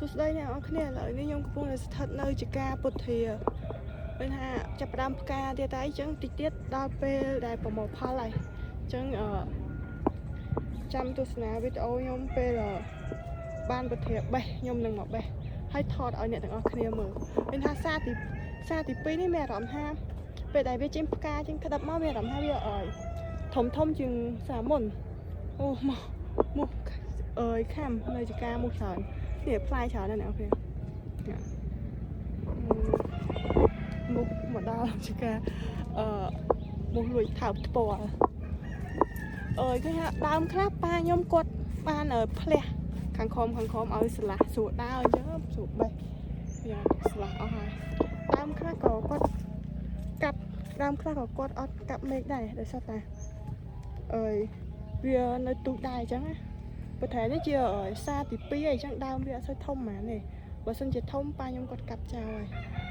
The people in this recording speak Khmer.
សួស្តីអ្នកនរគ្នាឥឡូវនេះខ្ញុំកំពុងតែស្ថិតនៅចការពុទ្ធាមានថាចាប់ផ្ដើមផ្កាទៀតតែអញ្ចឹងតិចទៀតដល់ពេលដែលប្រមូលផលហើយអញ្ចឹងអឺចាំទស្សនាវីដេអូខ្ញុំពេលអឺបានពុទ្ធាបេះខ្ញុំនឹងមកបេះហើយថតឲ្យអ្នកទាំងអស់គ្នាមើលមានថាសាទីសាទី2នេះមានអារម្មណ៍ថាពេលដែលវាចេញផ្កាចេញក្តាប់មកមានអារម្មណ៍ថាវាអើយធំធំជាងសាមុនអូមកមកអើយខាំនៅចការមុខច្រើន នេះផ្លែច្រើនណាស់អ្នកនរគ្នានេះមុខមកដល់ជាការអឺមុខលួចថើបថ្ពាល់អើយឃើញថាដើមខ្លះប៉ាខ្ញុំគាត់បានផ្លះខាងក្រោមខាងក្រោមឲ្យស្លាស់ស្រួលដើរអញ្ចឹងស្រួលបេះយ៉ាស្លាស់អស់ហើយដើមខ្លះក៏គាត់កាប់ដើមខ្លះក៏គាត់អត់កាប់មែកដែរដោយសារតាអើយវានៅទូចដែរអញ្ចឹងណា ប៉ុន្តែនេះជាសាទី2ហើយអញ្ចឹងដើមវាអត់សូវធំហ្មងទេបើសិនជាធំប៉ាខ្ញុំគាត់កាប់ចោលហើយ។